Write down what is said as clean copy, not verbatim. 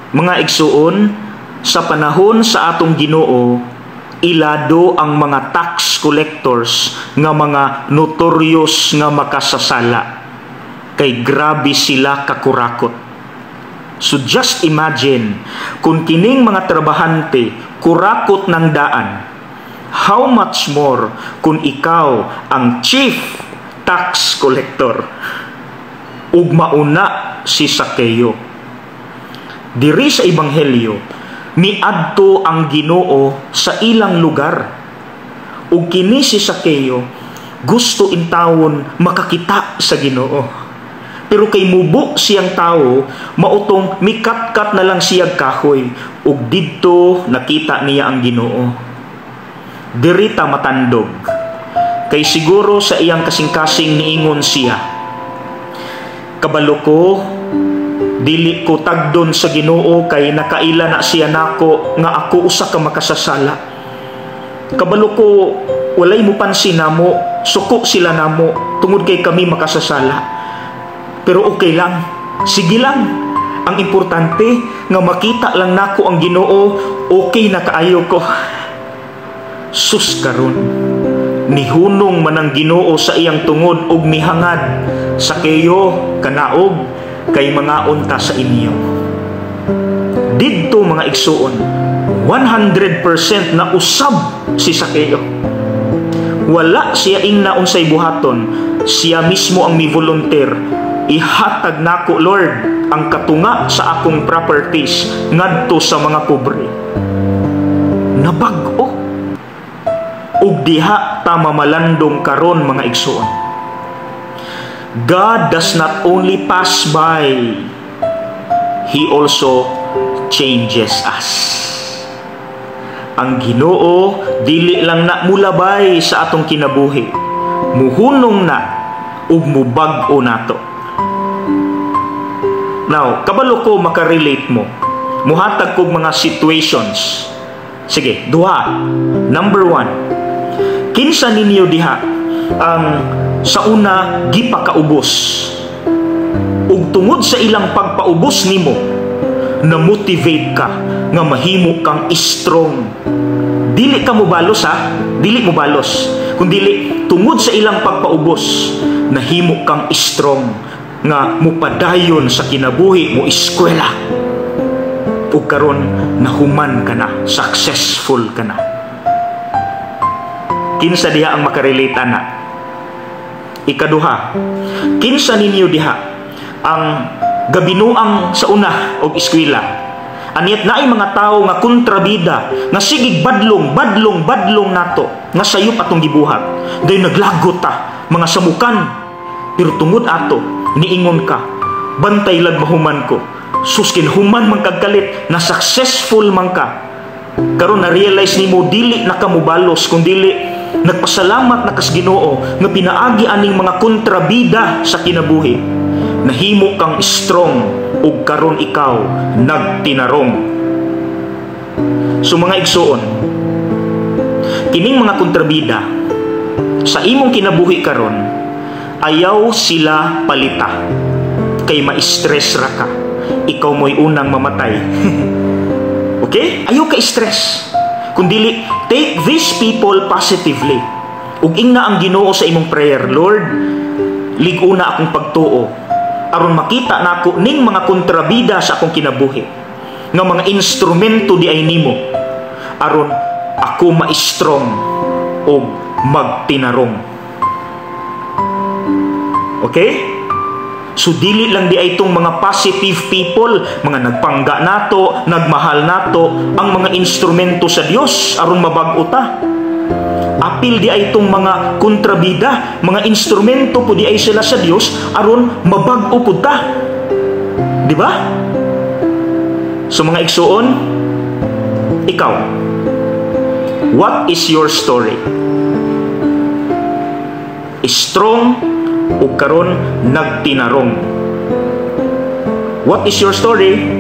Mga igsuon, sa panahon sa atong Ginoo, ilado ang mga tax collectors nga mga notorious nga makasasala kay grabe sila kakurakot. So just imagine kung kining mga trabahante kurakot ng daan, how much more kung ikaw ang chief tax collector ug mauna si Sakeo. Diri sa Ebanghelyo, miadto ang Ginoo sa ilang lugar. Ug kini si Sakeo gusto intawon makakita sa Ginoo. Pero kay mubo siyang tao, mautong mikatkat na lang siyag kahoy ug didto nakita niya ang Ginoo. Diri ta matandog. Kay siguro sa iyang kasing-kasing niingon siya, "Kabalo ko dili ko tagdon sa Ginoo kay nakaila na siya nako nga ako usa ka makasasala. Kabalo ko walay mo pansin namo, suko sila namo tungod kay kami makasasala. Pero okay lang, sige lang. Ang importante nga makita lang nako ang Ginoo, okay na kaayo ko." Sus, karon nihunong man ang Ginoo sa iyang tungod ug mihangad, "Sakeo, kanaog kay mangaon ta sa inyo." Didto, mga igsuon, 100% na usab si Sakeo. Wala siya ingna unsay buhaton, siya mismo ang mi-volunteer, "Ihatag nako, Lord, ang katunga sa akong properties ngadto sa mga pobre." Nabag-o. Ug diha ta mamalandong karon, mga igsuon. God does not only pass by, He also changes us. Ang Ginoo dili lang na mulabay sa atong kinabuhi. Muhunong na ug mubag-o nato. Now, kabalo ko makarelate mo. Muhatag kog mga situations. Sige, duha. Number one, kinsa ninyo diha ang sa una gipakaubos ug tungod sa ilang pagpaubos nimo, na motivate ka nga mahimo kang strong? Dili ka mobalos ha, dili mo balos, kundi tungod sa ilang pagpaubos, nahimo kang strong nga mupadayon sa kinabuhi mo, eskwela, ug karon nahuman ka na, successful ka na. Kinsa diha ang makarelate ana? Ikaduha, kinsa ninyo diha ang gabinuang sa una og eskwela? Aniyat naay mga tawo nga kontrabida nga sigig badlong, badlong, badlong nato nga sayop atong gibuhat. Dayon naglagot ta, mga samukan. Pero tungod ato, niingon ka, "Bantay lag mahuman ko." Sus, human man kag kalit, na successful man ka. Karon na realize nimo dili na ka mobalos kung dili nagpasalamat na kas Ginoo nga pinaagi aning mga kontrabida sa kinabuhi. Nahimo kang strong ug karon ikaw nagtinarong. So mga igsuon, kining mga kontrabida sa imong kinabuhi karon, ayaw sila palita kay ma-stress ra ka. Ikaw mo'y unang mamatay. Okay? Ayaw ka stress. Kundili, take these people positively. Ug ingna ang Ginoo sa imong prayer, "Lord, lig-una akong pagtuo aron makita nako ning mga kontrabida sa akong kinabuhi nga mga instrumento di ay nimo aron ako ma-strong og magtinarong." Okay? So dili lang di ay itong mga positive people, mga nagpangga nato, nagmahal nato, ang mga instrumento sa Dios aron mabag-o ta. Apil di ay itong mga kontrabida, mga instrumento po di ay sila sa Dios aron mabag-o pud ta. Di ba? So mga igsuon, ikaw, what is your story? Strong ug karon nagtinarong. What is your story?